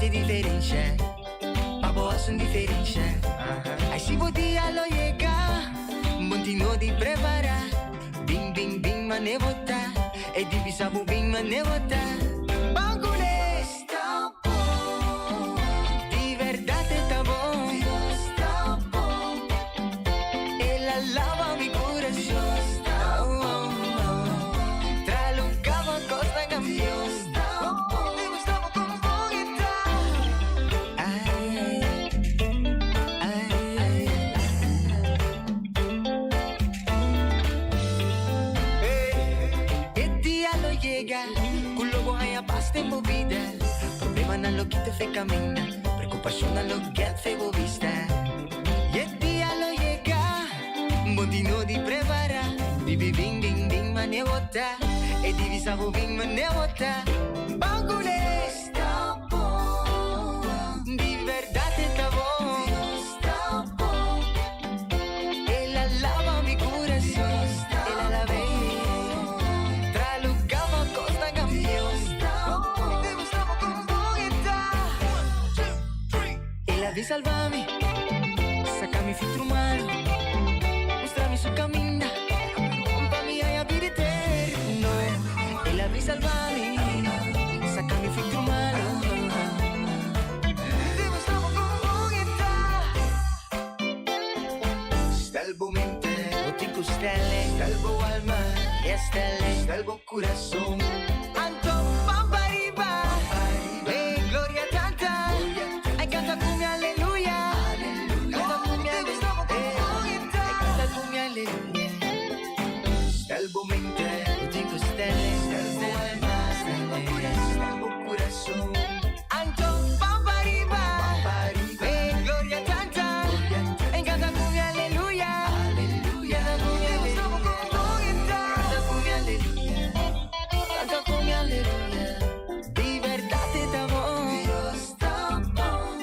hasi diferensha Pa bo hasi un diferensha Ai si bo dia lo yega Bon tin no di prepara Bin bin bin mane bo ta E di bisa bo bin mane bo ta Ban cune Ta bon Di berdad e ta bon Dios ta bon El a laba mi curason Oh oh oh Tra luga bo cos ta cambio Dios ta bon Mi gusta bo con bon e ta Ay ay ay E dia lo yega Cu lo bo haya pas den bo bida Problemanan lo kita fe caminda Preocupacionnan lo get fe bo bista E dia lo yega Bo tin no di prepara Bibi bin bin bin mane bo ta E divisa bo bin mane bo ta Ban cune Ta bon Di berdad e ta bon Dios ta bon El a laba mi curason El a labe Tra luga pa cos ta cambia Dios ta bon Te gusta bo con bon e ta One, two, three El a bin salba mi Saca mi filtro malo Mustra mi su caminda Pa mi haya bida eterno El a bin salba mi Saca mi filtro malo Te gusta bo con bon e ta Stel bo mente, bo tin cu stelle. Stel bo alma, e stelle. Stel bo curason. Anto pam pa riba, e gloria tanta. Ay canta cu mi aleluya. Canta cu mi aleluya. Ay canta cu mi aleluya. Stel bo mente, bo tin cu stelle. Stel bo alma, stel bo curason. Stel bo curason. Anto pam pa riba, e gloria tanta. En canta cu mi aleluya. Canta cu mi aleluya. Canta cu mi aleluya. Canta cu mi aleluya. Di berdad e ta bon. Dios ta bon.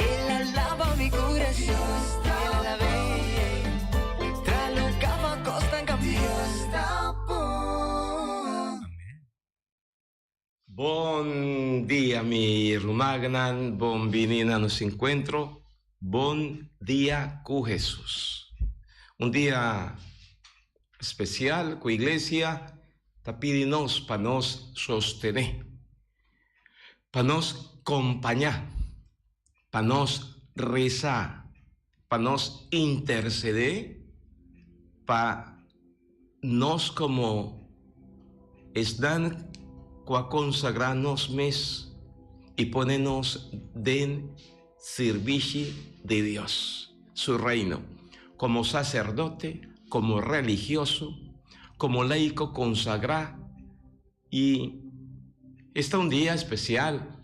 El a laba mi curason. El a labe. Tra luga pa cos tan cambia. Dios ta bon. Bon dia mi rumannan, bon bini na nos encuentro, Bon Dia cu Jesus. Un dia especial cu Iglesia ta pidi nos pa nos sostene, pa nos compaña, pa nos reza, pa nos intercede pa nos como esnan cu a consagra nos mes y pone nos den sirbishi di Dios, su reino, como sacerdote, como religioso, como laico consagra y esta un dia especial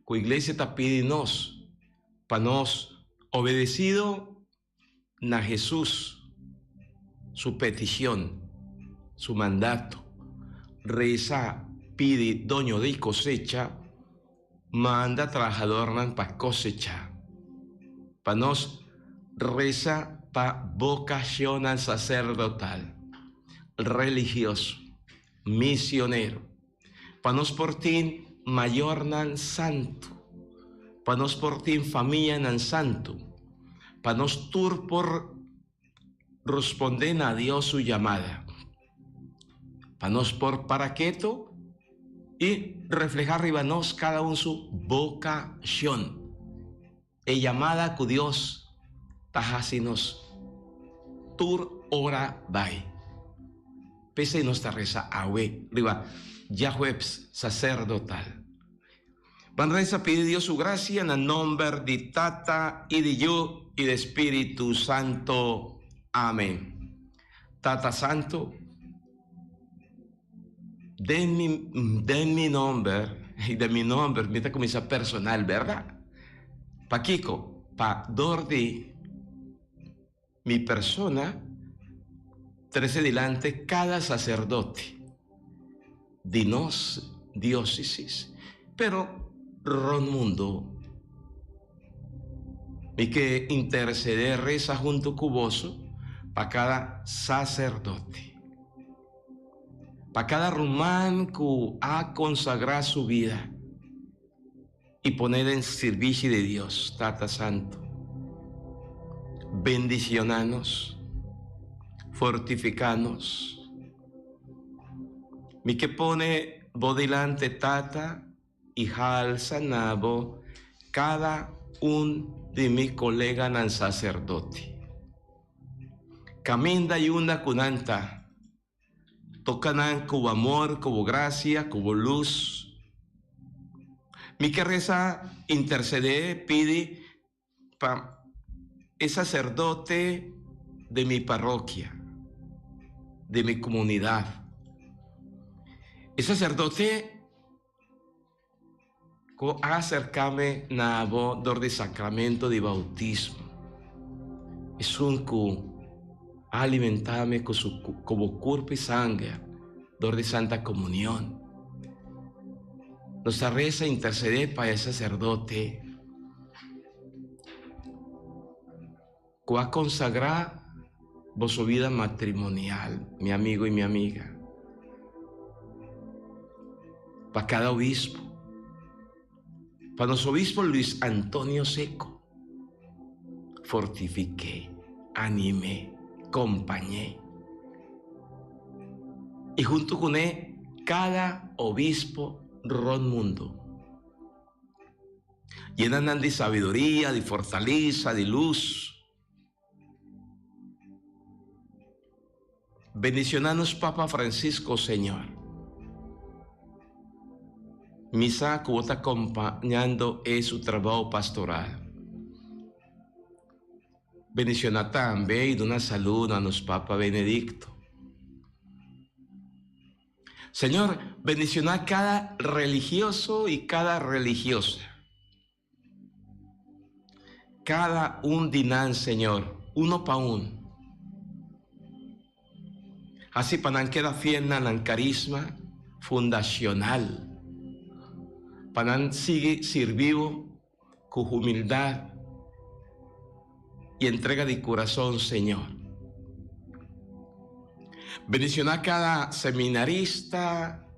cu iglesia ta pidi nos pa nos obedecido na Hesus su peticion, su mandato, reza pidi Doño di cosecha manda trahadornan pa cosecha. Pa nos reza pa vocacionnan sacerdotal, religioso, misionero. Pa nos por tin mayornan santu, pa nos por tin famianan santu, pa nos tur por rospondé na Dios su yamada, pa nos por para keto i reflehá riba nos kada un su bokashon, e yamada ku Dios ta hasi nos tur ora bai. P'esei nos ta resa awe riba djahuebs saserdotal. Ban resa pidi Dios su grasia na nomber di Tata i di Yu i di Spiritu Santo. Amen. Tata Santo, den mi den mi nomber i den mi nomber mi ta kuminsá personal, bèrdat? Pakiko? Pa dor di Mi persona trece dilante cada sacerdote di nos diocesis, pero rond mundo mi ke intercede reza hunto cu boso pa cada sacerdote, pa cada ruman cu a consagra su bida. i pone den sirbishi di Dios, Tata Santu. Bendiciona nos, fortifica nos. Mi ke pone Bo dilante, Tata, i halsa na Bo cada un di mi coleganan sacerdote. Caminda i unda cu nan ta, Toca nan cu bo amor, cu bo gracia, cu bo luz. Mi ke reza, intercede, pidi pa e sacerdote di mi parroquia, di mi comunidad. E sacerdote cu a acercame na bo dor di sacramento di bautismo, esun cu a alimentame cu su cu bo curpo y sanger dor di Santa Comunion. Nos ta reza intercede pa e sacerdote cu a consagra boso vida matrimonial, mi amigo y mi amiga, pa cada obispo, pa nos obispo Luis Antonio Seco, fortifique, anime, compañe y hunto cune cada obispo rond mundo. Yena nan di sabiduria, di fortalesa, di lus. Bendiciona nos Papa Francisco, Señor. Mi sa cu bo ta compañando e su trabao pastoral. Bendiciona tambe y duna salud na nos Papa Benedicto. Señor, bendiciona cada religioso y cada religiosa. Cada un di nan, Señor, uno pa un. Haci pa nan keda fiel na nan carisma fundacional, pa nan sigui sirbi Bo cu humildad y entrega di curason, Señor. Bendiciona cada seminarista,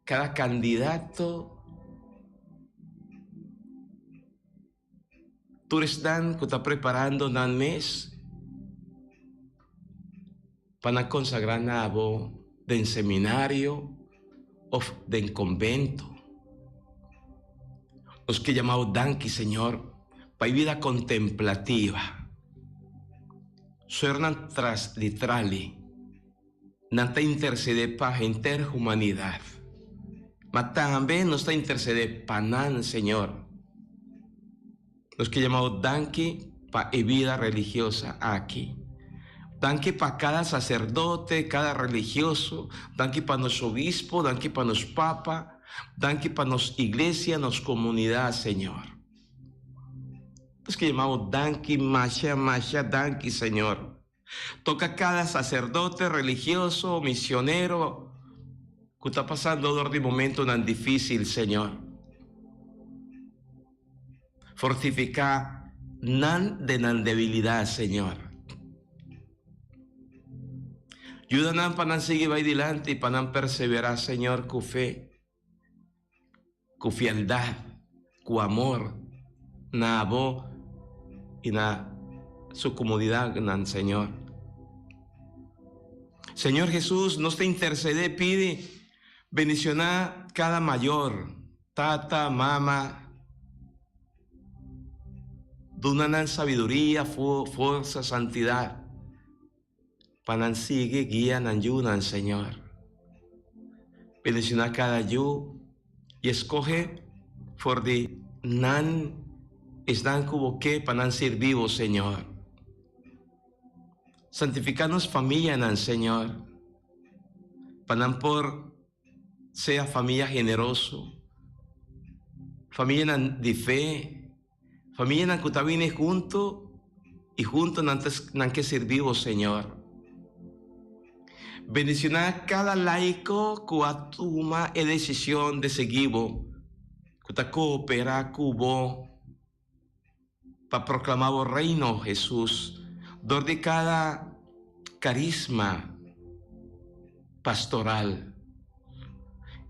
Cada candidato tur esnan cu ta preparando nan mes pa nan consagra na abo den seminario of den convento. Nos ke yama bo danki Señor pa e vida contemplativa. Suernan tras di trali. Nan ta intercede pa henter humanidad. Ma tambe nos ta intercede pa nan, Señor. Nos ke yama bo danki pa e bida religiosa aki. Danki pa cada sacerdote, cada religioso, danki pa nos obispo, danki pa nos papa, danki pa nos iglesia, nos comunidad, Señor. Nos ke yama bo danki masha, masha danki, Señor. Toca cada sacerdote, religioso, misionero cu ta pasando dor di momentonan dificil, Señor. Fortifica nan den nan debilidad, Señor. Yuda nan pa nan sigui bay dilanti, pa nan persevera, Señor, cu fe. Ku fieldat, ku amor na abo i na su komunidatnan, Señor. Señor Hesus, nos ta intersedé pidi bendishoná kada mayor, tata, mama, duna nan sabiduria, forsa, santidat. Pa nan sigui guia nan yunan, Señor. Bendiciona cada yu y escoge for di nan esnan cu Bo ke pa nan sirbi Bo, Señor. Santifica nos famianan, Señor, pa nan por sea famia generoso, famianan di fe, Famianan ku ta bini huntu i huntu nan ta nan ke sirbi bo, Señor. Bendishoná kada laiko ku a tuma e desishon di sigui bo, ku ta kooperá ku bo pa proklamá bo Reino, Hesus, dor di kada karisma pastoral.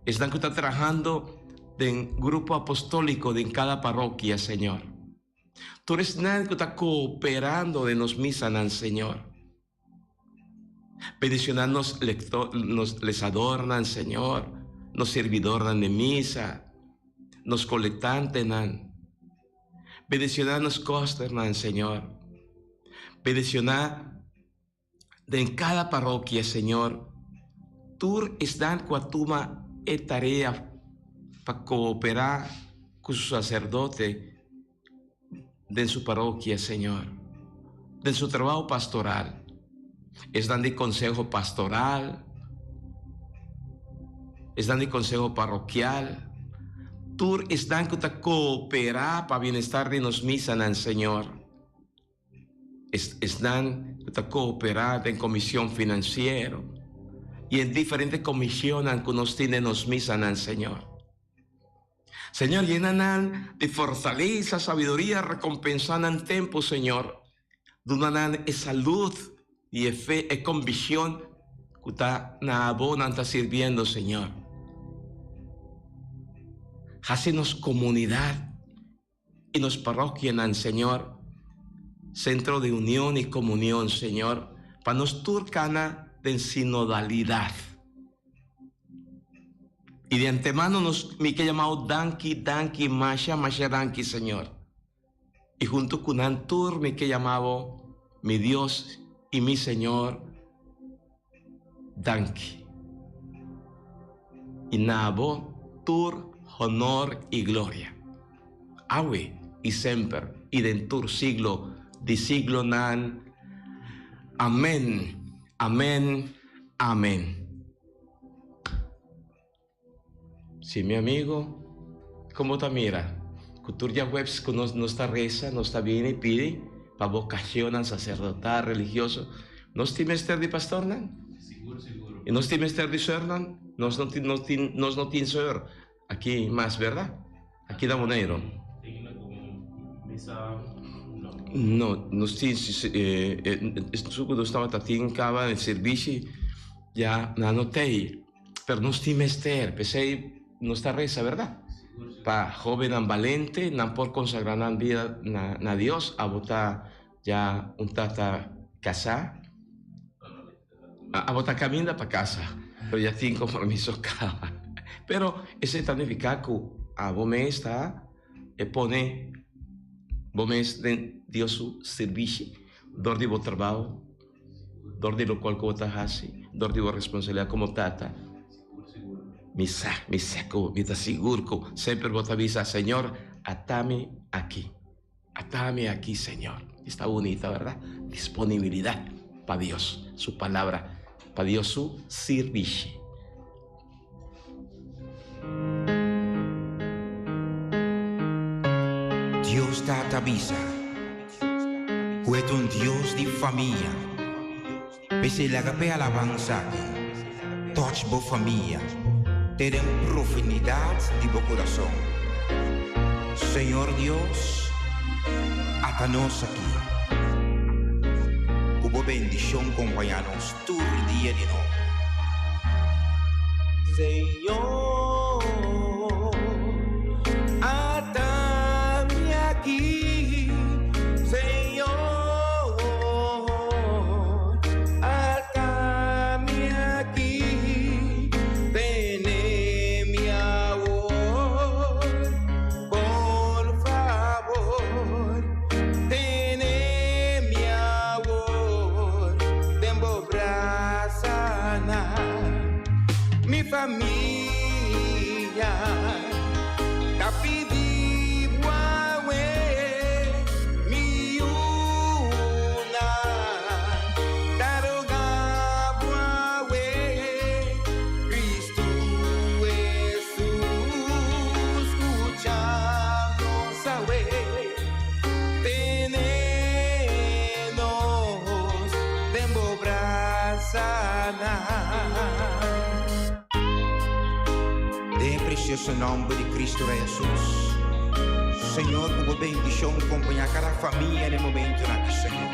Esnan ku ta trahando. den grupo apostóliko den kada parokia, Señor. Tur esnan ku ta kooperando den nos misanan, Señor. Bendiciona nos lector, nos lesadornan, Señor, nos servidornan de misa, nos colectantenan. Bendiciona nos kosternan, Señor. Bendiciona den cada parokia, Señor, tur esnan cu a tuma e tarea pa coopera cu su sacerdote den su parokia, Señor, den su trabao pastoral. Esnan di conseho pastoral, esnan di conseho parokial, tur esnan cu ta coopera pa bienestar di nos misanan, Señor. Esnan cu ta coopera den comision financiero y en diferente comisionnan cu nos tin den nos misanan, Señor. Señor, yena nan di fortalesa, sabiduria, recompensa nan tempo, Señor. Duna nan e salud y e fe, e conviccion cu ta na Abo nan ta sirbiendo, Señor. Haci nos comunidad y nos parokianan, Señor, centro di union y comunion, Señor, pa nos tur cana den sinodalidad. Y di antemano nos mi ke yamao danki, danki, masha, masha danki, Señor. Y hunto cu nan tur mi ke yamabo mi Dios y mi Señor, danki. Y na bo tur honor y gloria, awe y semper y den tur siglo di siglonan. Amen, amen, amen. Si mi amigo, con bo ta mira cu tur diahuebs cu nos nos ta reza, nos ta bini pidi pa vocacionnan sacerdotal, religioso, nos tin mester di pastornan? Sigur, sigur. Y nos tin mester di soeurnan? Nos no tin, nos tin, nos no tin soeur aki mas, verdad? Aki na Boneiru. Tin misa no. No, nos tin, su cu nos tabata tin caba den servishi ya nan no tey. Pero nos tin mester, p'esei nos ta resa, berdad? Pa hobennan balente, nan por consagra nan bida na Dios. Abo ta ya un tata casá? Abo ta caminda pa casa, pero ya tin compromiso caba. Pero esei ta nifica cu abo mes ta e pone bo mes den Dios su sirbishi dor di bo trabao. Dor di lokual ku bo ta hasi, dor di bo responsabilidat komo tata. Mi sa, mi sa ku mi ta sigur ku semper bo ta bisa, Señor, ata mi aki. Ata mi aki, Señor. Esta bunita, bèrdat? Disponibilidat pa Dios su palabra, pa Dios su sirbishi. Dios Tata bisa ku e ta un Dios di famia. P'esei laga p'e alabansa aki touch bo famia te den profundidat di bo kurason. Señor Dios, ata nos aki. Ku bo bendishon kompañá nos. Tur dia di nobo. Señor, ata mi aki, Señor, ata mi aki, tene mi awor, por favor. Tene mi awor den bo brasanan. Mi famia ta pidi bo awe, mi yunan ta roga bo awe, Cristo Jesus, scucha nos awe. Tene nos den bo brasanan. Den e precioso nomber di Cristo Rey Jesus, Señor cu bo bendicion compaña cada famia den e momentonan aki, Señor.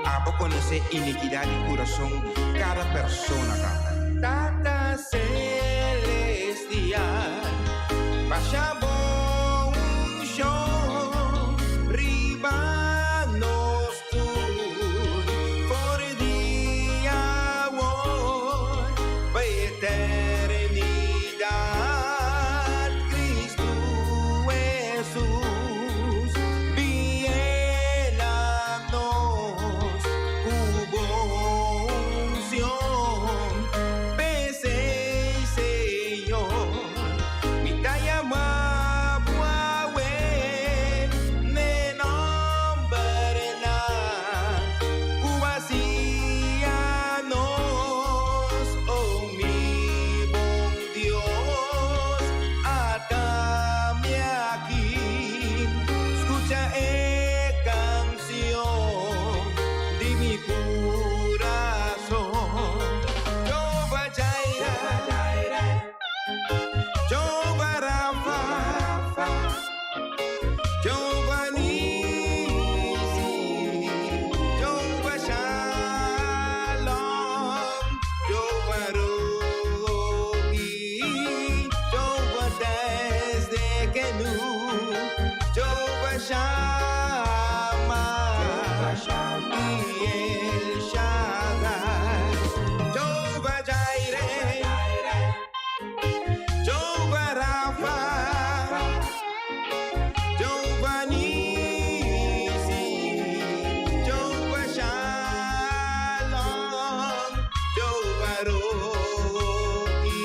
Abo conoce iniquidad di curason di cada persona, Tata. Tata Celestial. Basha bo unshon riba nos tur for di awor pa eternidad. Cristo Jesus, biena nos cu bo uncion. P'esey, Señor, mi ta yama bo awe n'e nombernan cu a siña nos, oh mi bon Dios, ata mi aki, scucha e cancion di mi curason. Jehovah Jireh, Jehovah Rapha, Jehovah Nissi, Jehovah Shalom, Jehovah Rohi, Jehovah Tsidkenu, Jehovah Shammah, y El Shaddai, Jehovah Jireh, Jehovah Rapha, Jehovah Nissi, Jehovah Shalom, Jehovah Rohi,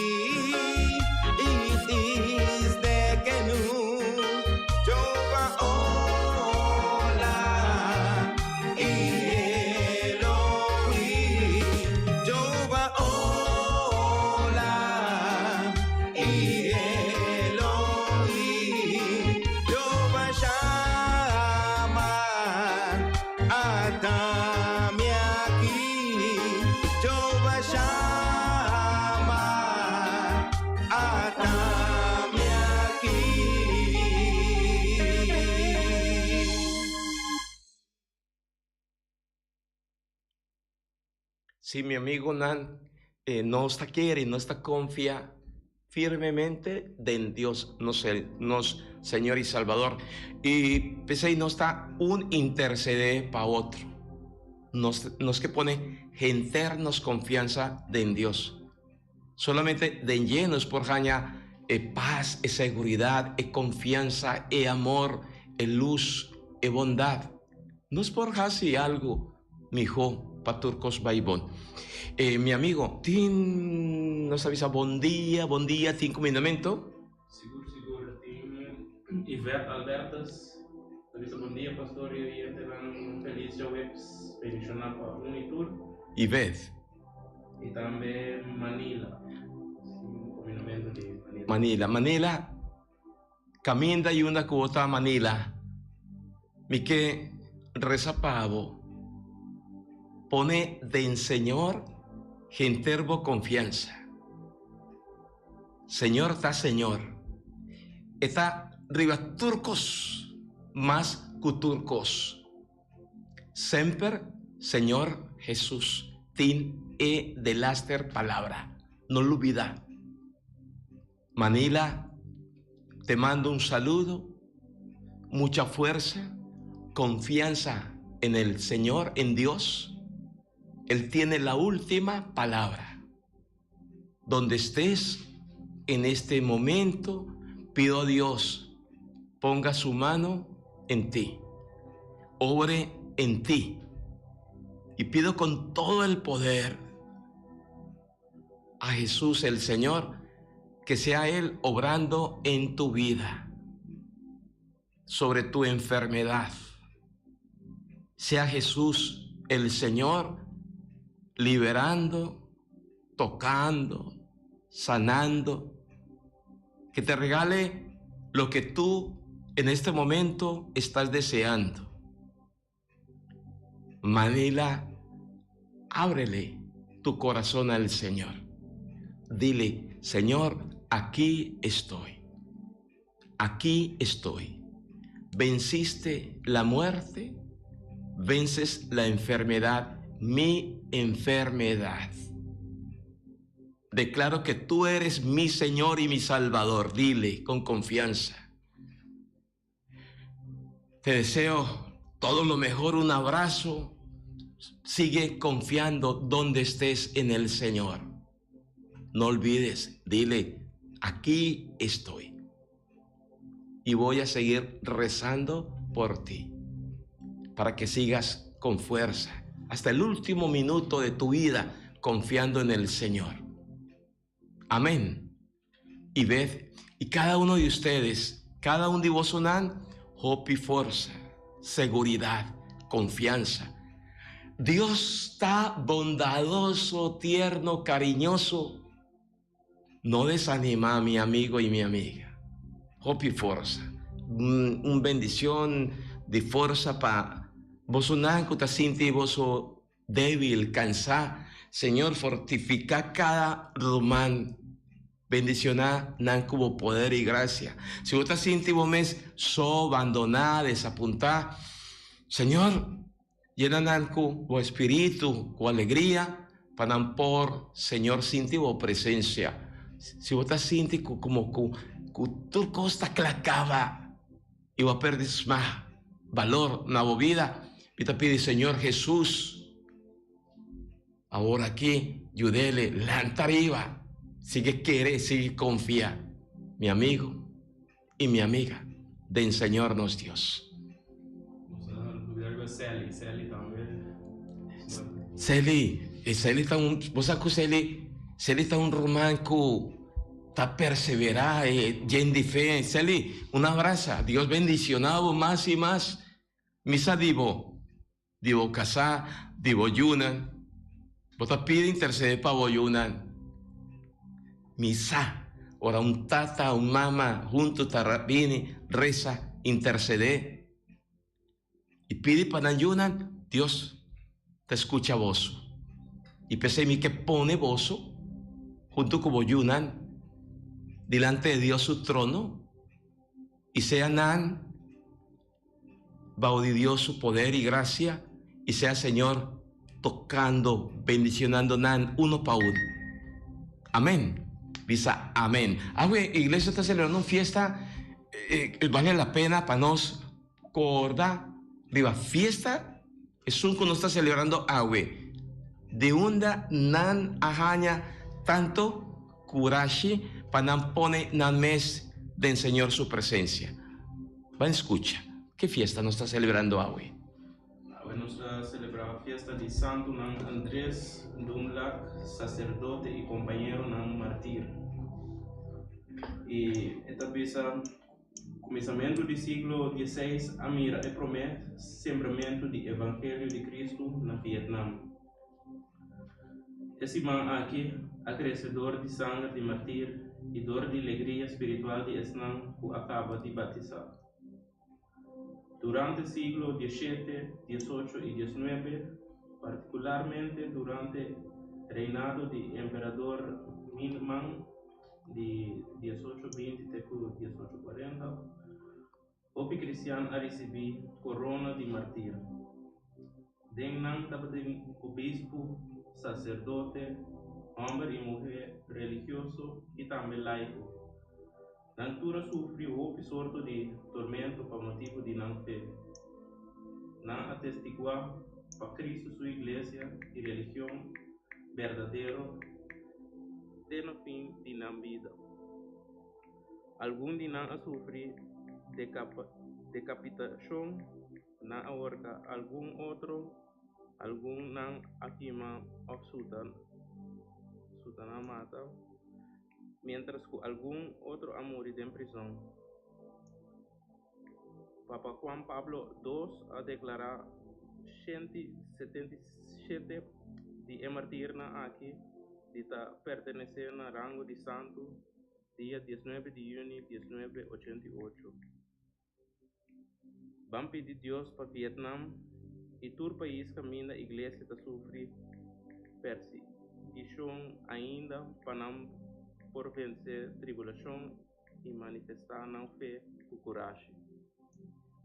Tsidkenu, Jehovah Ola, Elohim, Jehovah Ola, Elohim, Jehovah Shammah, ata mi aki, Jehovah Shammah, ata mi aki. Si mi amigonan nos ta kere, nos ta confia firmemente den Dios nos nos Señor y Salvador y p'esey nos ta un intercede pa otro. Nos nos ke pone henter nos confiansa den Dios. Solamente den dje nos por haña e pas, e seguridad, e confiansa, e amor, e luz, e bondad. Nos por haci algo miho pa tur cos bay bon. E mi amigo, tin nos ta bisa bon dia, bon dia, tin cumindamento? Sigur, sigur. Tin Yvette Albertus ta bisa bon dia pastor y oyentenan feliz djaweps, bendiciona pa un y tur. Yvette. Y tambe Manila. Sin combinamento di Manila. Manila. Manila, caminda y unda cu bo ta Manila, mi ke reza pa bo. Pone den Señor henter bo confianza. Señor ta Señor. E ta riba tur cos, mas cu tur cos. Semper Señor Jesus tin e delaster palabra. No lubida. Manila, te mando un saludo, mucha fuerza, confianza en el Señor, en Dios. Él tiene la última palabra. Donde estés en este momento, pido a Dios ponga su mano en ti, obre en ti. Y pido con todo el poder a Jesús el Señor que sea Él obrando en tu vida, sobre tu enfermedad. Sea Jesús el Señor liberando, tocando, sanando, que te regale lo que tú en este momento estás deseando. Manila, ábrele tu corazón al Señor. Dile, Señor, aquí estoy. Aquí estoy. Venciste la muerte, vences la enfermedad, mi enfermedad. Declaro que tú eres mi Señor y mi Salvador. Dile con confianza. Te deseo todo lo mejor, un abrazo. Sigue confiando donde estés en el Señor. No olvides, dile, aquí estoy. Y voy a seguir rezando por ti, para que sigas con fuerza hasta el último minuto de tu vida confiando en el Señor. Amén. Y ved, y cada uno de ustedes, cada uno de vosotros, hope y fuerza, seguridad, confianza. Dios está bondadoso, tierno, cariñoso. No desanima a mi amigo y mi amiga. Hope y fuerza. Un, bendición de fuerza para vos ta sinti vos débil, cansado. Señor, fortifica cada román. Bendiciona nan como poder y gracia. Si vos estás sintiendo mes so abandonada, desapuntada, Señor, llena nan con espíritu, con alegría, para por Señor sinti presencia. Si vos estás sintiendo como que tu costa clacaba y va a perder más valor na vida, y te pide Señor Jesús, ahora aquí, ayúdele, lanta arriba, sigue quiere, sigue confía, mi amigo y mi amiga, de enseñarnos Dios. Celi, Celi está un, vos sabés Celi, Celi está un román que está perseverada, lleno de fe. Celi, un abrazo, Dios bendicionado más y más. Misa divo, divo casá, divo yunan. Vos te pide interceder pa yunan. Misa, ora un tata, un mama, junto viene, reza, intercede. Y pide para yunan, Dios te escucha vos. Y pese a mí que pone vos, junto con yunan, delante de Dios su trono, y sea nan, bajo de Dios su poder y gracia, y sea Señor tocando, bendicionando nan uno pa uno. Amén. Visa, amén. Ah, iglesia está celebrando una fiesta, vale la pena para nos acordar. Viva fiesta, es un que no está celebrando agua. De unda nan ajaña tanto curashi pa nan pone nan mes del Señor su presencia. Van escucha, ¿qué fiesta no está celebrando agua? Bueno, está celebrando fiesta de Santo Nan Andrés Dumlac, sacerdote y compañero nan martir. Y esta vez, começamento do siglo XVI, a mira e promete sembramento do Evangelho de Cristo na Vietnã. Esse man aqui, acrescedor de sangue de martir e dor de alegria espiritual de Esnan que acaba de batizar. Durante o siglo XVII, XVIII e XIX, particularmente durante o reinado do imperador Minh Mang de 1820 até 1840, o cristiano a receber corona de martir. Den nan tabatin obispo, sacerdote, homber y muher religioso y tambe laico. Nan tur a sufri hopi sorto di tormento pa motibo di nan fe. Nan a testigua pa Cristo su iglesia y religion berdadero te na fin di nan bida. Algun di nan a sufri decapitacion, nan a horca algun otro, algun nan a kima of suta nan mata, mientras cu algun otro a muri den prison. Papa Juan Pablo II a declara 177 di e martirnan aki di ta pertenece na rango di santo dia 19 di juni 1988. Ban pidi Dios pa Vietnam y tur pais caminda iglesia ta sufri persiguicion ainda pa nan por vence tribulacion y manifesta nan fe cu curashi.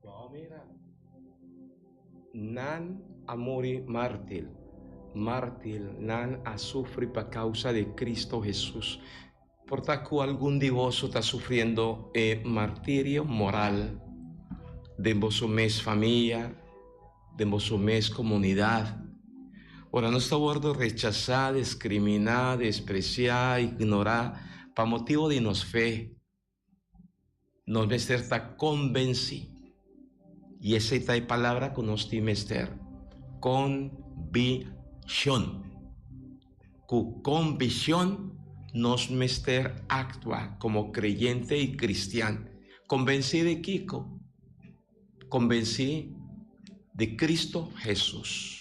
Wow, mira. Nan a muri martir. Mártir nan a sufri pa causa di Cristo Jesús. Por ta cu algun di boso ta sufriendo e martirio moral den boso mes famia, den boso mes comunidad. Ora nos ta wordo rechasa, discrimina, desprecia, ignora pa motibo di nos fe, nos mester ta convenci. Y esey ta e palabra cu nos tin mester, conviccion. Cu conviccion nos mester actua como creyente y cristian. Convenci di kico? Convenci di Cristo Jesus.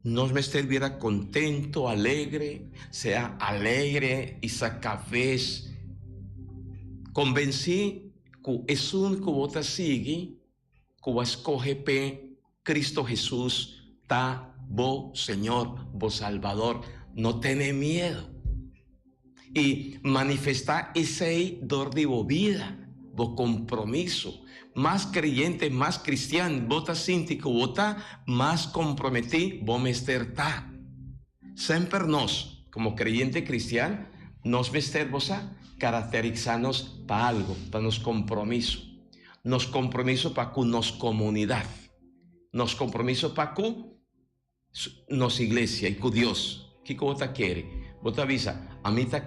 Nos mester bira contento, alegre, sea alegre y saca ves. Convenci cu esun cu bo ta sigui, cu bo a scoge p'e Cristo Jesus ta bo Señor, bo Salbador. No tene miedo. Y manifesta esey dor di bo bida, bo compromiso. Mas creyente, mas cristian bo ta sinti cu bo ta, mas comprometi bo mester ta. Semper nos, como creyente cristian, nos mester, bo sa, caracteriza nos pa algo, pa nos compromiso. Nos compromiso pa cu nos comunidad. Nos compromiso pa cu nos iglesia y cu Dios. Kico bo ta kere? Bo ta bisa, Ami ta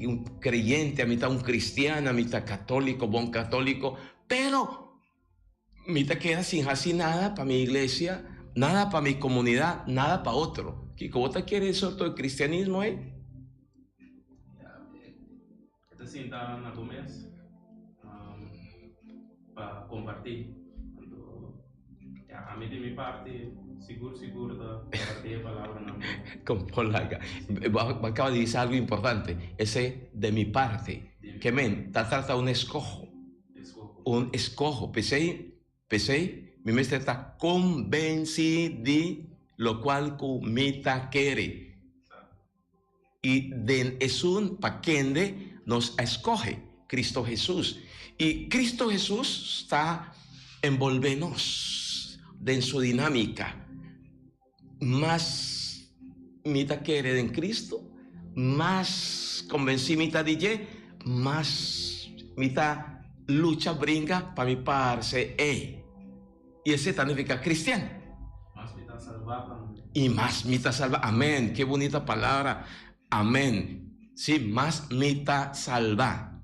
un creyente, ami ta un cristian, ami ta catolico, bon catolico, pero mi ta keda sin haci nada pa mi iglesia, nada pa mi comunidad, nada pa otro. Kico bo ta kere e sorto di cristianismo ey? E ta sinta na bo mes pa comparti. Anto, ya, ami di mi parti sigur sigur ta comparti e palabranan con. Con polaca. Bo acaba di bisa algo importante, ese de mi parti. Ke men ta trata un escoho. Un escoho. P'esei, p'esei mi mester ta convenci di locual cu mi ta kere. I den esun pa kende nos a skohe, Cristo Hesus. I Cristo Hesus ta enbolbé nos den su dinámika. Mas mi ta kere den Cristo, mas konbensí mi ta di dje, mas mi ta lucha bringa pa mi parse ei. I esei ta nifiká kristian. Mas mi ta salbá tambe. I mas mi ta salbá. Amèn. Ke bunita palabra. Amèn. Sí, mas mi ta salbá.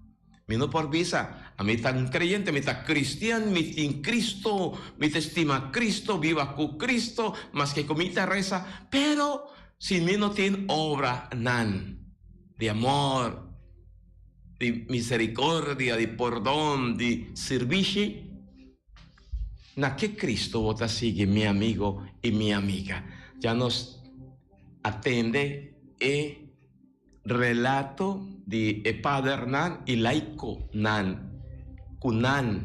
Mi no por bisa, Ami ta un kreyente, mi ta kristian, mi tin Kristo, mi ta stima Kristo, biba ku Kristo, maske ku mi ta resa, pero si mi no tin obranan di amor, di misericordia, di pordon, di sirbishi, Na ke Cristo bo ta sigui, mi amigo i mi amiga? Ya nos a tende e relato di e padernan i laikonan ku nan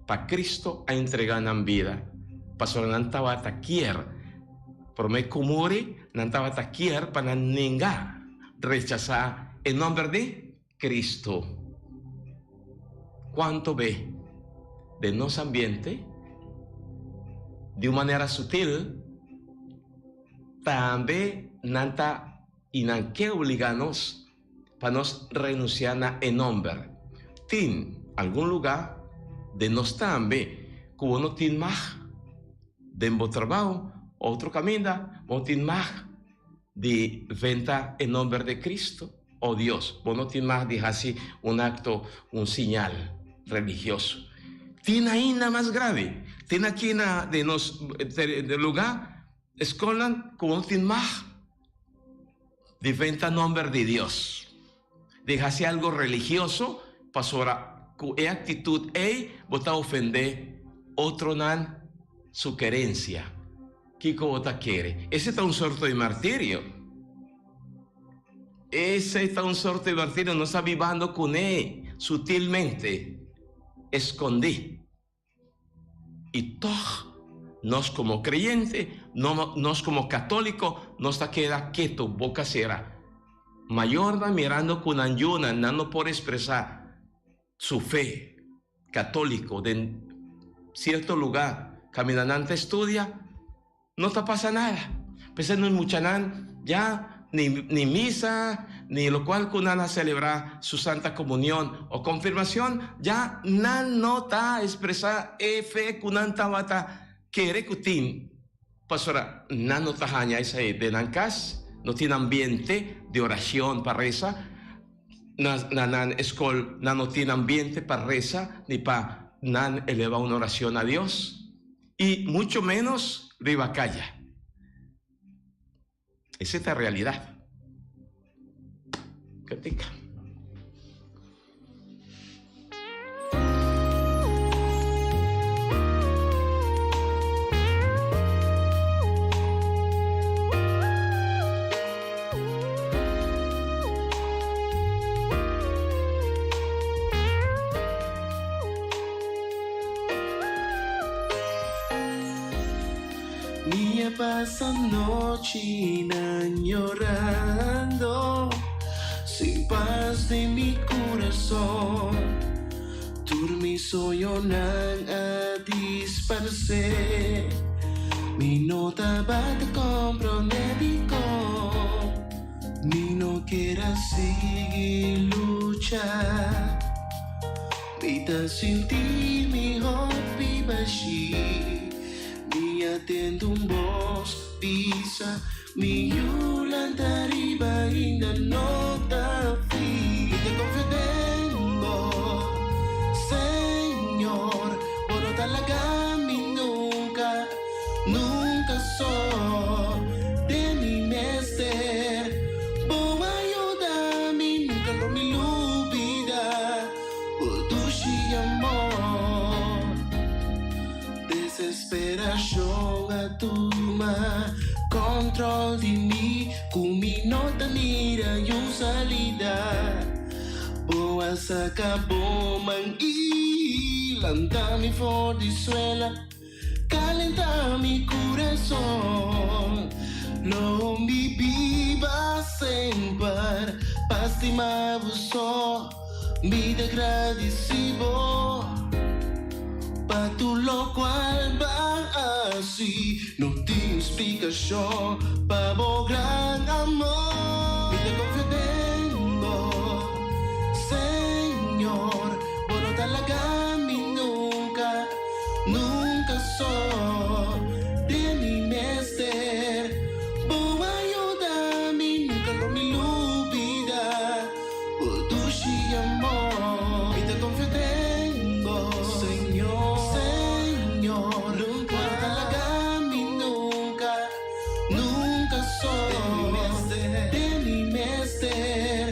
pa Cristo a entrega nan bida, pasobra nan tabata kier, prome ku muri, nan tabata kier pa nan nenga, rechasa e nomber di Cristo. Cuanto be den nos ambiente, di un manera sutil, tambe nan ta y nan ke obliga nos pa nos renuncia na e nomber. Tin algun luga den nos tambe cu bo no tin mag den bo trabao, otro caminda bo no tin mag di venta e nomber di Cristo o Dios. Bo no tin mag di haci un acto, un siñal religioso. Tin ainda mas grave. Tin aki na den nos lugar, scolnan cu bo no tin mag di venta nomber di Dios, di haci algo religioso, pasobra cu e actitud ey bo ta ofende otronan su kerencia. Kiko bo ta kere? Ese ta un sorto di martirio. Ese ta un sorto di martirio. Nos ta bibando kuné sutilmente, eskondí. I tòg nos komo kreyente, nos komo katóliko, nos ta keda ketu, boka sera. Mayornan mirando ku nan yunan, nan no por ekspresá su fe katóliko den sierto lugá kaminda nan ta studia. No ta pasa nada. P'esei nos muchanan ya ni ni misa ni locual cu nan a celebra su Santa Comunion o Confirmacion ya nan no ta expresa e fe cu nan tabata kere cu tin pasobra nan no ta haña esei den nan cas, no tin ambiente di oracion pa resa, na na nan escol nan no tin ambiente pa resa ni pa nan eleva un oracion a Dios. Y mucho menos riba caya. Esa ta realidad. Cantica. Mi a pasa nochinan yorando Sin pas den mi kurason Tur mi soñonan a disparsé Mi no tabata komprondé dikon Mi no kier a sigui lucha Mi ta sinti mi hopi bashí. Mi a tende un bos bisa mi yu lanta riba ainda no ta fin. Mi ta konfia den bo, Señor, bo no ta laga mi nunka, nunka so. Den mi mester, bo a yuda mi, nunka lo mi lubida. Bo dushi amor. Desesperacion a tuma control di mi cu mi no ta mira yun salida. Bo a saca bo man y lanta mi for di suela. Calenta mi curason. Lo mi biba semper pa stima bo so. Mi ta gradisi bo pa tur locual b'a haci. No tin splicacion pa bo gran amor. Mi ta confia den bo, Señor. Bo no ta laga mi nunca, nunca so. Den mi mester, bo a yuda mi, nunca lo mi lubida bo dushi amor. Mi ta confia den bo, Señor, Señor. Bo no ta laga mi nunca, nunca so. Den mi mester,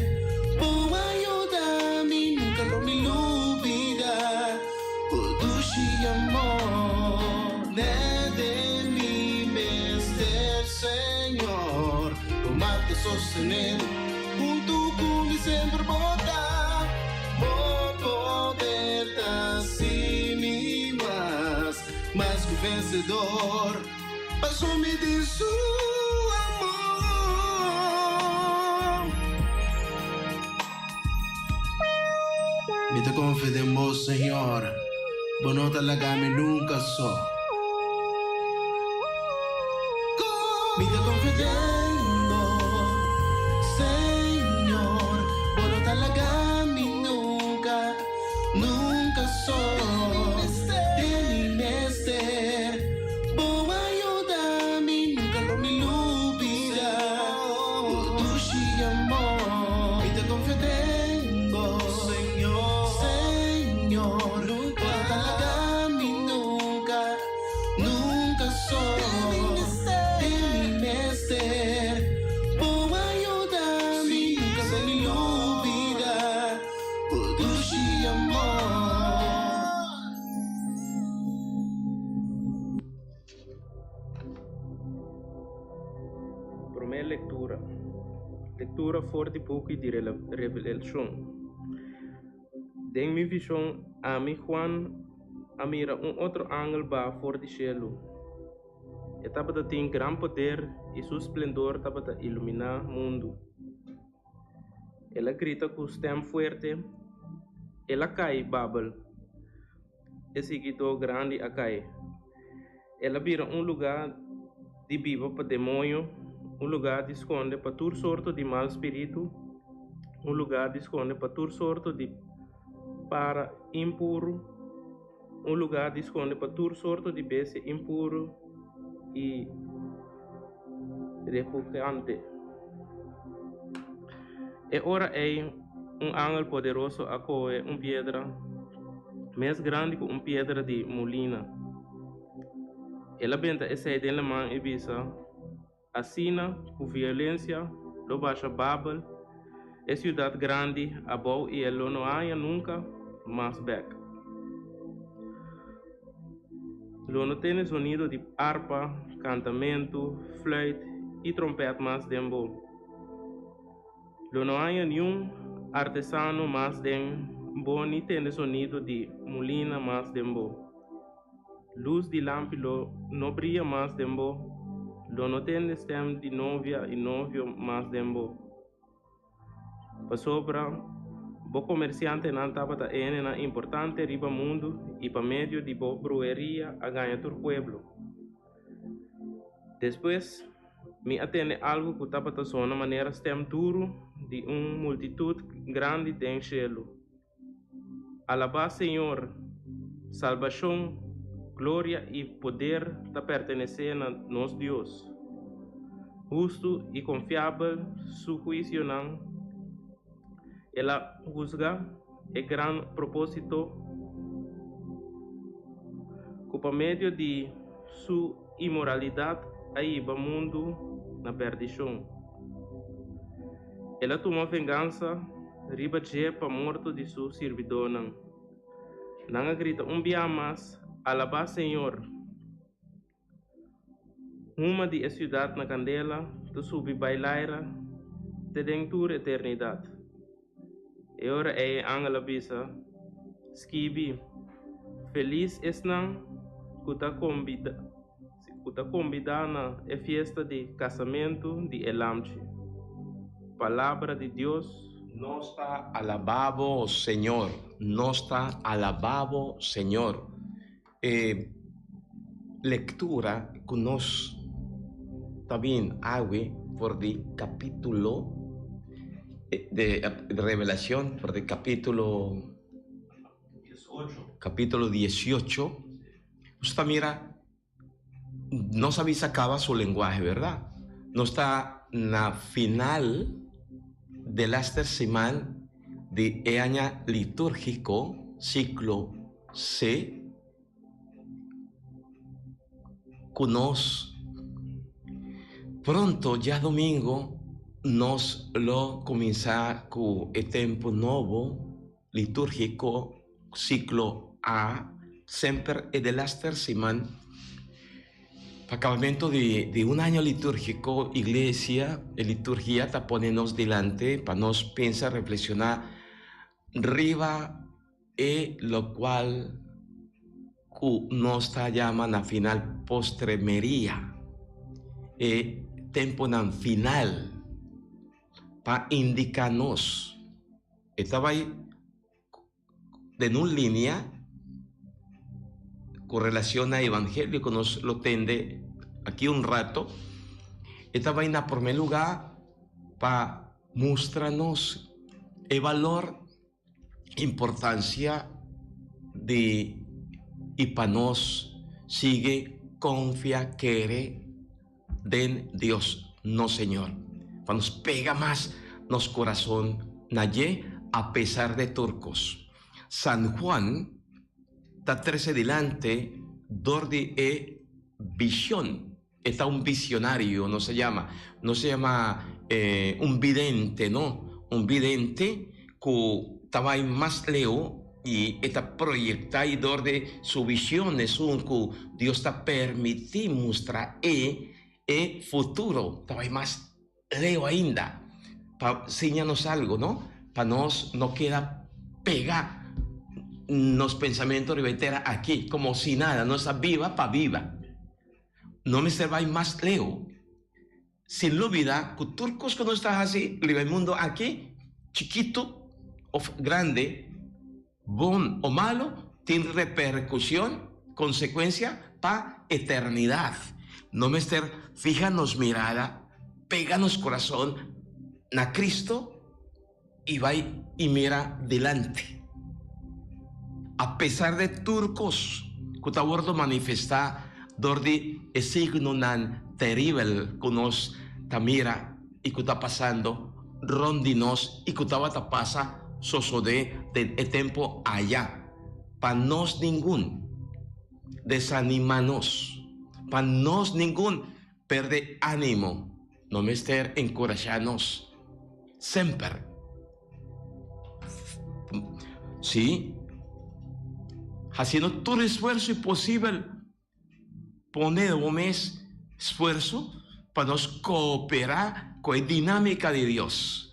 bo a yuda mi, nunca lo mi lubida bo dushi amor. Net den mi mester, Señor, bo mata sostener huntu cu mi semper bo ta. Bo poder ta haci mi mas, mas cu vencedor. Paso mi tin su amor. Mi ta confia den bo, Señor, bo no ta laga mi nunca so. Mi ta confia den bo, Señor, bo no ta laga mi nunca, nunca so. Den mi mester. Bo a yuda mi, nunca lo mi lubida. Bo dushi amor, mi ta confia den bo, Señor. Señor, bo no ta laga mi nunca, nunca so. Den mi mester, bo a yuda mi, nunca lo mi lubida. Bo dushi amor. Promé lektura. Lektura for di buki di Revelashon. Den mi vishon, ami, Juan, a mira un otro angel baha for di shelu. E tabata tin gran poder i su splendor tabata iluminá mundu. El a grita ku stèm fuerte, El a kai, Babel! E siguidó grandi a kai. El a bira un lugá. di biba pa demoño, un lugá di skonde pa tur sorto di mal spiritu, un lugá di skonde pa tur sorto di para impuru, un lugá di skonde pa tur sorto di bestia impuru i repugnante. E ora ei un angel poderoso a kohe un piedra mes grandi ku un piedra di mulina. El a benta esei den laman i bisa, Asina ku violensia lo basha Babel, e siudat grandi, abou i e lo no haña nunka mas bèk. Lo no tene zonido di arpa, kantamentu, fluit i trompèt mas den bo. Lo no haña niun artesano mas den bo ni tende zonido di mulina mas den bo. Lus di lampi lo no bria mas den bo, lo no tende stem di novia i novio mas den bo. Pasobra bo komersiantenan tabata hendenan importante riba mundu i pa medio di bo bruheria a gaña tur pueblo. Despues mi a tende algu ku tabata sona manera stem duru di un multitut grandi den shelu. Alabá Señor! Salbashon, gloria i poder ta pertenesé na nos Dios. Hustu i konfiabel su huisionan, el a husga e gran propósito ku pa medio di su inmoralidat a hiba mundu na perdishon. El a tuma vengansa riba dje pa morto di su sirbidónan. Nan a grita un bia mas, Alabá Señor! Huma di e siudat na kandela ta subi bai laira te den tur eternidat. E ora ei e angel a bisa, Skibi, Felis esnan ku ta ku ta kombidá na e fiesta di kasamentu di e Lamchi. Palabra di Dios. Nos ta alabá bo, Señor. Nos ta alabá bo, Señor. E lectura cu nos ta bin awe for di capitulo de Revelacion, for di capitulo capitulo diesiocho. Nos ta mira, nos a bisa caba su lenguahe, verdad? Nos ta na final delaster siman di e aña litúrgico, ciclo C, cu nos pronto, djadomingo, nos lo cuminsa cu e tempo nobo litúrgico, ciclo A, semper e delaster siman pa acabamento di di un aña litúrgico, iglesia, e liturgia ta pone nos dilante pa nos pensa, reflexiona riba e locual cu nos ta yama na final postremeria, e temponan final. Pa indica nos. E ta bay den un linea cu relacion na evangelio cu nos lo tende aki un rato. E ta bay na prome lugar pa mustra nos e balor, importancia di y pa nos sigui confia, kere den Dios nos Señor, pa nos pega mas nos corazon na dje a pesar de tur cos. San Juan ta trece dilante dor di e vision, e ta un visionario nos a yama, nos a yama un vidente no, un vidente cu ta bay mas leu y e ta proyecta y dor di su vision esun cu Dios ta permiti mustra e e futuro ta bay mas leu ainda pa siña nos algo no, pa nos no keda pega nos pensamento riba e tera aki como si nada, nos ta biba pa biba, no mester bay mas leu. Sin lubida cu tur cos cu nos ta haci riba e mundo aki, chikito of grande, bon o malo, tin repercusion, consecuencia, pa eternidad. No mester fiha nos mirada, pega nos corazon na Cristo y bai y mira dilanti. A pesar de tur cos cu ta wordo manifesta dor di e signonan teribel cu nos ta mira y cu ta pasando rond di nos y cu tabata pasa sosode den e tempo aya, pa nos ningun desanima nos, pa nos ningun perde animo. No mester enkurashá nos semper. Sí, hasiendo tur esfuerso i posibel, pone bo mes esfuerso pa nos kooperá ku e dinámika di Dios.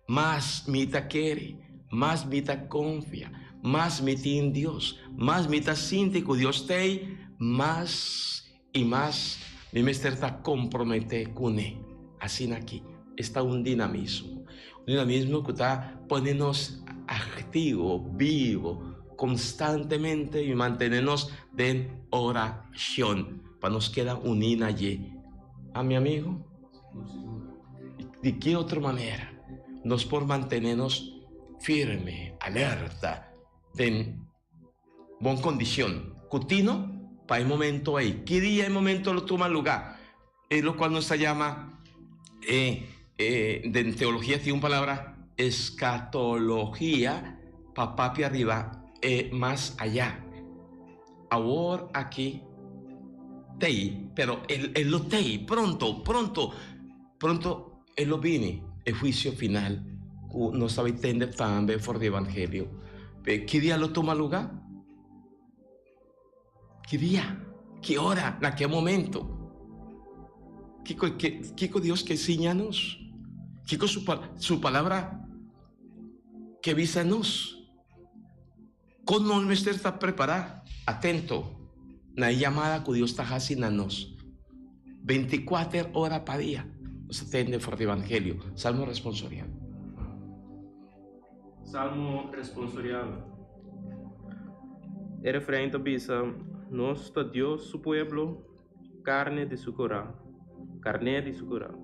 Mas mi ta kere, mas mi ta konfia, mas mi tin Dios, mas mi ta sinti ku Dios t'ei, mas I mas, mi mester ta komprometé kuné. Asina aki, esta un dinamismo. Un dinamismo ku ta pone nos aktivo, bibo, konstantemente i mantené nos den orashon pa nos keda uní na dje. A mi amigo, di ki otro manera nos por mantené nos firme, alerta den Bon kondishon ku tino pa e momento ei. Ki dia e momento lo tuma lugá? E lokual nos ta yama e den teologia tin un palabra eskatologia pa papia riba e mas ayá. Awor aki t'ei, pero e lo t'ei pronto, pronto, pronto e lo bini e huisio final ku nos ta bai tende tambe for di evangelio. Ki dia lo tuma lugá? Ki dia? Ki ora? Na ke momento? Kiko kiko Dios ke siña nos? Kiko su su palabra ke bisa nos? Kon nos mester ta prepará, atento, na e yamada ku Dios ta hasi na nos? Bintikuater ora pa dia nos ta tende for di Evangelio. Salmo responsorial. Salmo responsorial. E refrein ta bisa, Nos ta Dios su pueblo, karne di su kurá, karné di su kurá.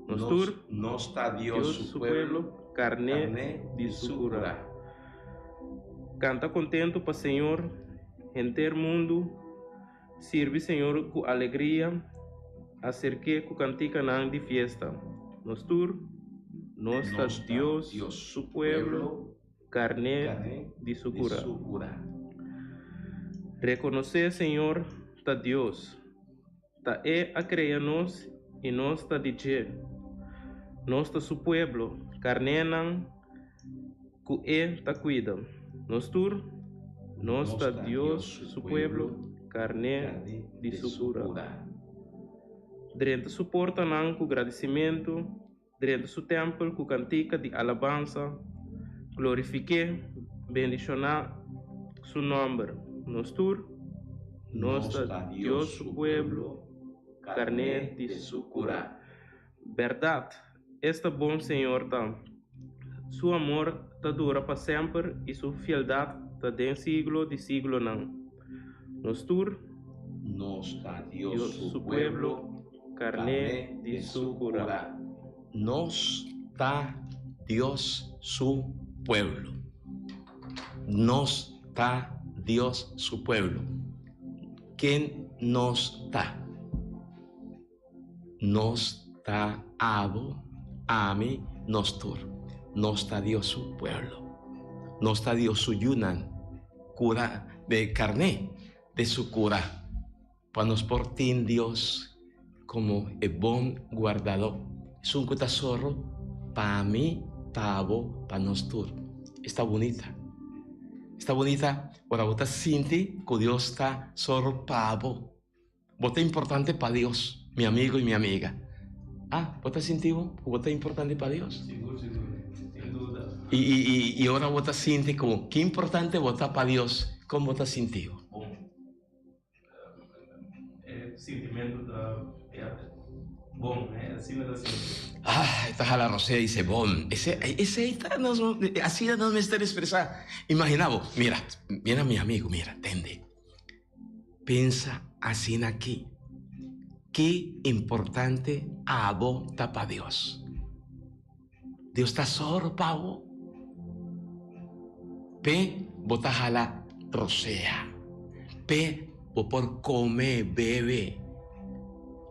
Nos tur, Nos ta Dios su pueblo, karné di su kurá. Kanta kontentu pa Señor, henter mundu, sirbi Señor ku alegria, aserk'é ku kantikanan di fiesta. Nos tur, nos ta Dios su pueblo, karné di su kurá. Rekonosé Señor ta Dios. Ta E a krea nos i nos ta di dje. Nos ta Su pueblo, karnénan ku E ta kuida. Nos tur, nos ta Dios su pueblo, karné di Su kura. Drenta Su portanan ku gradisimentu, drenta Su tèmpel ku kantika di alabansa. Glorifik'é, bendishoná Su nòmber. Nos tur, nos ta Dios su pueblo, karné di Su kurá. Bèrdat, esta bon Señor ta! Su amor ta dura pa semper i Su fieldat ta den siglo di siglonan. Nos tur, Nos ta Dios su pueblo, karné di Su kurá. Nos ta Dios su pueblo. Nos ta Dios su pueblo. Ken nos ta? Nos ta abo, ami, nos tur. Nos ta Dios su pueblo. Nos ta Dios su yunan, cura de carné de su cura. Pa nos por tin Dios como e bon guardadó. Esun cu ta zorro pa mi, pa abo, pa nos tur. Esta bunita. Esta bunita ora bo ta sinti cu Dios ta zorro pa bo. Bo ta importante pa Dios, mi amigo y mi amiga. Ah, bo ta sinti bo cu bo ta importante pa Dios? Sigur, sigur, sin duda. Y, y, y, y ora bo ta sinti cu ki importante bo ta pa Dios, con bo ta sinti bo? Bon. E sintimento ta, ja, bon, eh, asina ta sinti. Ah, e ta hala rosea y dice bon. Ese, esey ta nos, asina nos mester expresa. Imagina bo, mira, mira mi amigo, mira, tende. Pensa asina aki. Ki importante abo ta pa Dios. Dios ta sòru pa bo. P'e bo ta hala rosea. P'e bo por kome, bebe.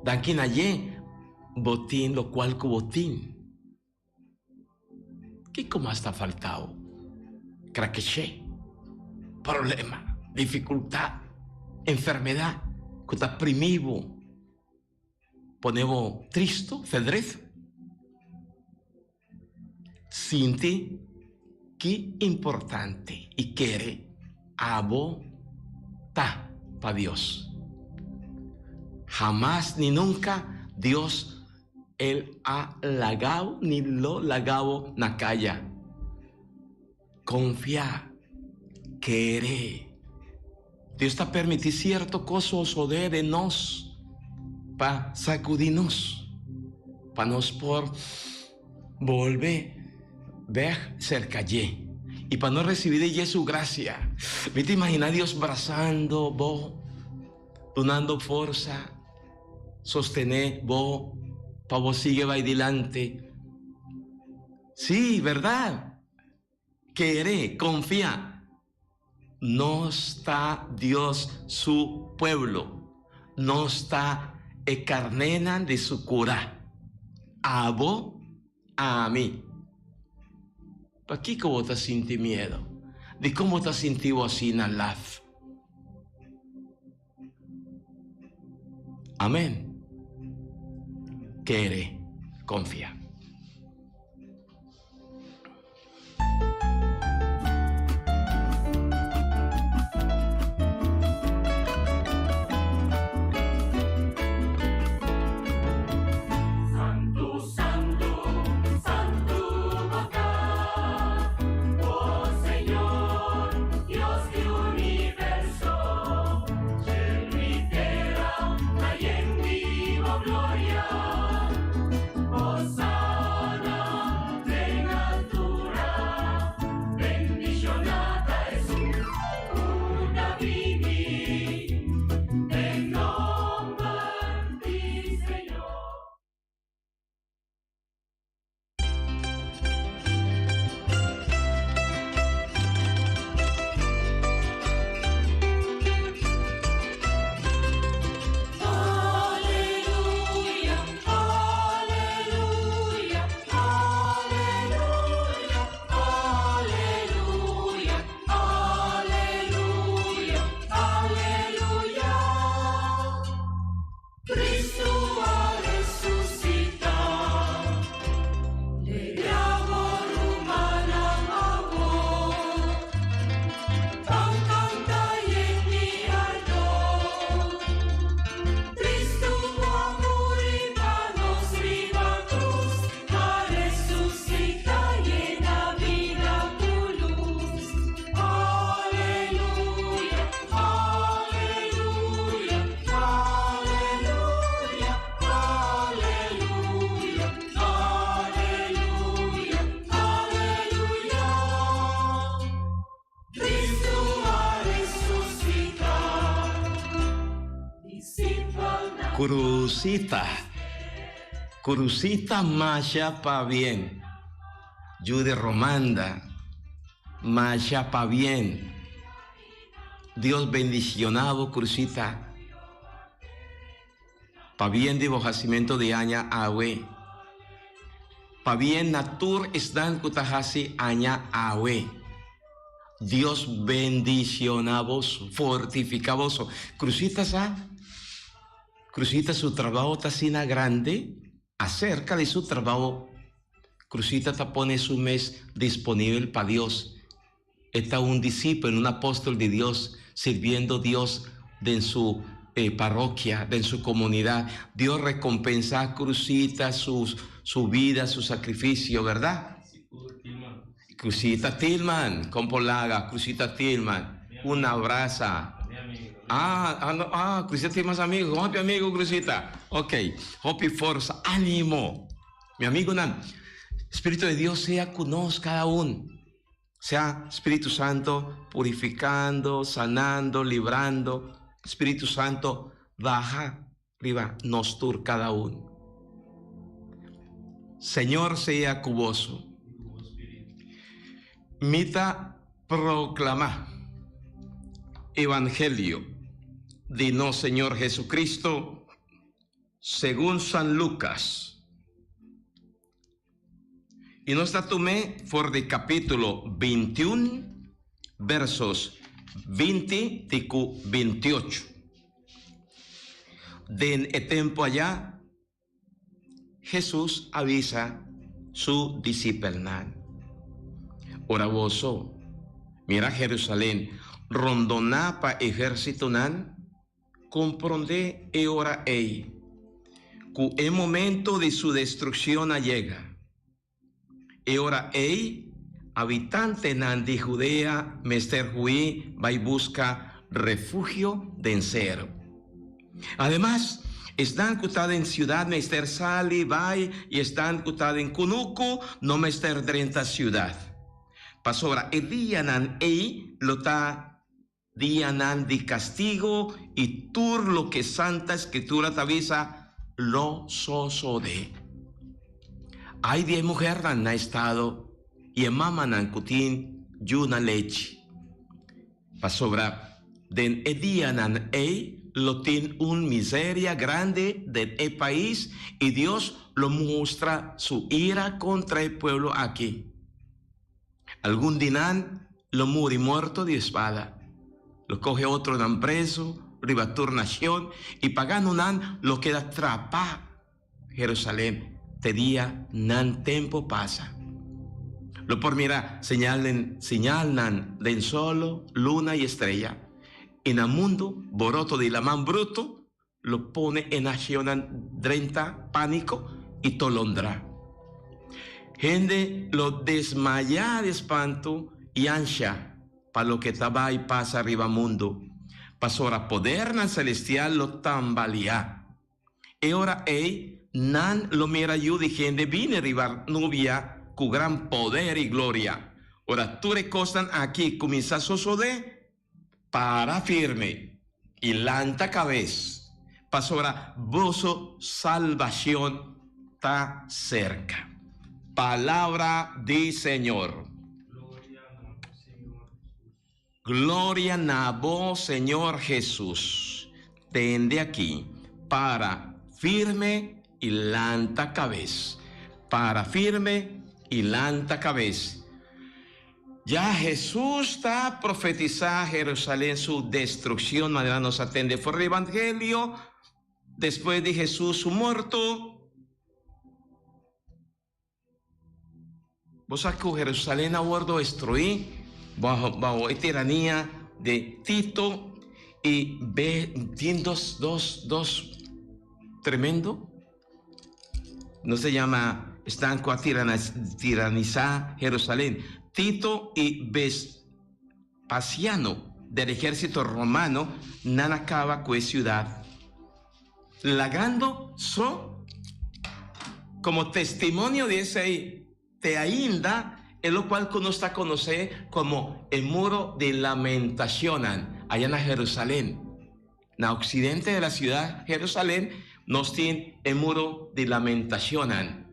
Danki na dje bo tin lokual ku bo tin. Kiko mas ta faltao? Krakeshé, problema, difikultat, enfermedat ku ta primi bo, pone bo tristu, fedrit. Sinti ki importante i kere abo ta pa Dios. Hamas ni nunka Dios El a lagabo ni lo lagabo na kaya. Konfia, kere. Dios ta permití sierto kos sosodé den nos pa sakudí nos, pa nos por bolbe bèk serka dje i pa nos risibí di dje su grasia. Mi ta imaginá Dios brasando bo, dunando forsa. Sostené bo pa bo sigui bai dilanti. Sí, bèrdat! Kere, konfia. Nos ta Dios su pueblo. Nos ta e karnénan di su kura. Abo, ami. Pakiko bo ta sinti miedu? Dikon bo ta sinti bo asina laf? Amen. Kere, konfia. Cruzita, Cruzita masha pabien, yu di Romanda masha pabien. Dios bendiciona bo Cruzita. Pabien di bo hacimento di aña awe. Pabien na tur esnan cu ta haci aña awe. Dios bendiciona boso, fortifica boso. Cruzita sa? Cruzita su trabao ta asina grande, acerca di su trabao Cruzita ta pone su mes disponibel pa Dios. E ta un disipel, un apóstol di Dios, sirbiendo Dios den su parokia, den su komunidat. Dios rekompensá Cruzita su su vida, su sakrifisio, bèrdat? Sigur, Tilman. Cruzita Tilman, kon por laga Cruzita Tilman? Un abrasa. Mi amigo. Ah, ah, no, ah, Cruzita Tilman su amigo. Hopi amigo Cruzita. Ok, hopi forsa, ánimo. Mi amigonan, Spiritu di Dios sea ku nos kada un. Sea Spiritu Santo purificando, sanando, librando. Spiritu Santo baha. Riba nos tur kada un. Señor sea ku boso. Mi ta proklamá Evangelio di nos Señor Jesucristo segun San Lucas. I nos ta tum'é for di kapítulo 21, versos 20 te ku 28. Den e tempu ayá, Hesus a bisa su disipelnan, Ora boso mira Jerusalén rondoná pa ehérsitonan, Komprondé e ora ei ku e momento di su destrukshon a yega. E ora ei habitantenan di Judea mester hui bai buska refugio den seru. Ademas, esnan ku ta den siudat mester sali bai i esnan ku ta den kunuku no mester drenta siudat, pasobra e dianan ei lo ta Dianan di castigo y tur loke Santa Escritura ta bisa lo sosode. Ay di e muhernan na estado y e mamanan cu tin yu na lechi, pasobra den e dianan ey lo tin un miseria grandi den e pais y Dios lo mustra su ira contra e pueblo aki. Algun di nan lo muri morto di espada, lo kohe otronan preso riba tur nashon i paganonan lo keda trapá Jerusalem te dia nan tempu pasa. Lo por mira señalnan den solo, luna i estreya, i na mundu boroto di laman brutu lo pone e nashonnan drenta pániko i tolondrá. Hende lo desmayá di spantu i ansha pa loke ta bai pasa riba mundu, pasobra podernan selestial lo tambaliá. E ora ei nan lo mira Yu di hende bini riba nubia ku gran poder i gloria. Ora tur e kosnan aki kuminsá sosodé, Para firme i lanta kabes, pasobra boso salbacion ta serka. Palabra di Señor. Gloria na bo, Señor Jesus. Tende aki, para firme i lanta kabes. Para firme i lanta kabes. Ya Hesus ta profetisá Jerusalén su destrukshon manera nos a tende for di Evangelio. Despues di Hesus su morto, bo sa ku Jerusalén a wòrdu destruí baho e tirania di Tito i be tin dos dos dos tremendo. Nos ta yama esnan ku a tiranisá Jerusalén, Tito i Vespasiano del ejército romano, nan a kaba ku e siudat, lagando so komo testimonio di esei te ainda e lokual ku nos ta konosé komo e Muro di Lamentacionnan aya na Jerusalén. Na oksidente de la siudat Jerusalén nos tin e Muro di Lamentacionnan,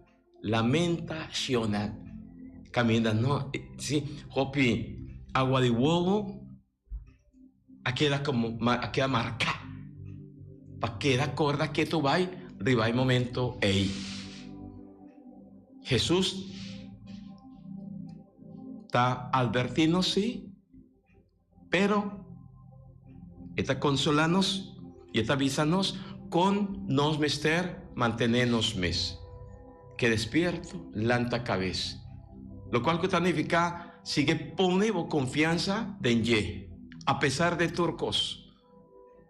Lamentacionnan, kaminda no, si, hopi agua di wowo a keda komo, a keda marká pa keda korda ketu bai riba e momento ei. Hesus ta albertí nos sí. Pero e ta konsolá nos i e ta bisa nos kon nos mester mantené nos mes. Ke despierto, lanta kabes. Lokual ku ta nifiká sigui pone bo konfiansa den dje, apesar de tur kos.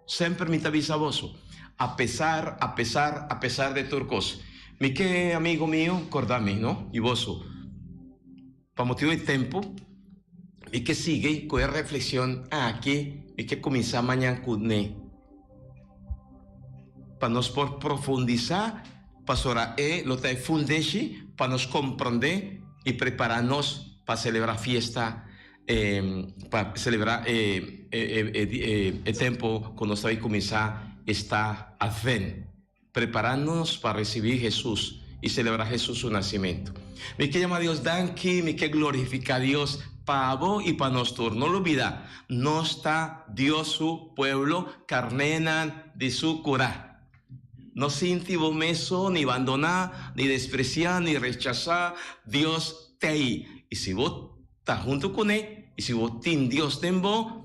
Semper mi ta bisa boso, apesar, apesar, apesar de tur kos. Mi ke amigo mio korda mi, no? I boso. Pa motibu di tempu, mi ke sigui ku e reflekshon aki, mi ke kuminsá mañan ku ne. Pa nos por profundisá, pasobra e lo ta e fundeshi pa nos komprondé i prepará nos pa selebrá fiesta, pa selebrá e tempu ku nos ta bai kuminsá. esta Advent, preparándonos pa recibí Jesús y celebra Jesús su nacimento. Mi ke yama Dios danki, mi ke glorifica Dios pa bo y pa nos tur. No lubida, nos ta Dios su pueblo, carnénan di su curá. No sinti bo mes so, ni bandoná, ni despreciá, ni rechasá, Dios t'ei. Y si bo ta hunto cuné, y si bo tin Dios den bo,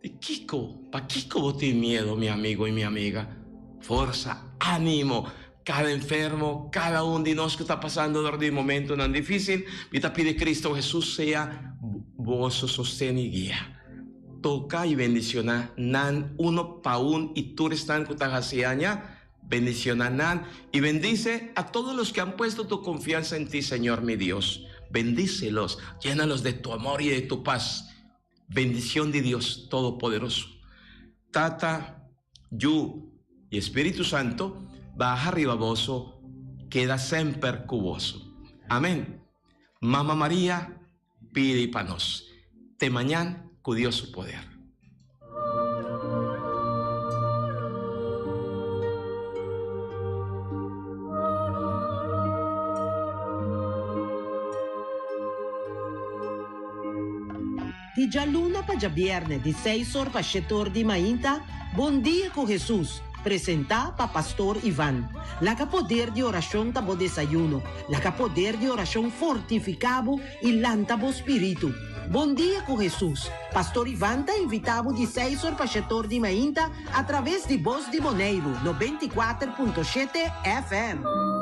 di kico, pakico bo tin miedo, mi amigo y mi amiga? Forsa, ánimo, cada enfermo, cada un di nos cu ta pasando dor di momentonan difícil, mi ta pidi Cristo Jesús sea boso sosten y guia. Toca y bendiciona nan uno pa un y tur esnan cu ta haci aña, bendiciona nan y bendice a todos los que han puesto tu confianza en ti, Señor mi Dios. Bendícelos, llénalos de tu amor y de tu paz. Bendición di Dios Todopoderoso, Tata, Yu y Espíritu Santo, baha riba boso, keda semper cu boso. Amén. Mama Maria, pidi pa nos. Te mañan cu Dios su poder. Di djaluna pa djabièrnè di seis or pa shete or di mainta, Bon Dia ku Hesus, presentá pa Pastor Ivan. Laga poder di orashon ta bo desayuno, laga poder di orashon fortifiká bo i lanta bo spiritu. Bon Dia ku Hesus, Pastor Ivan ta invitá bo di seis or pa shete or di mainta atraves di Bos di Boneiru, 94.7 FM.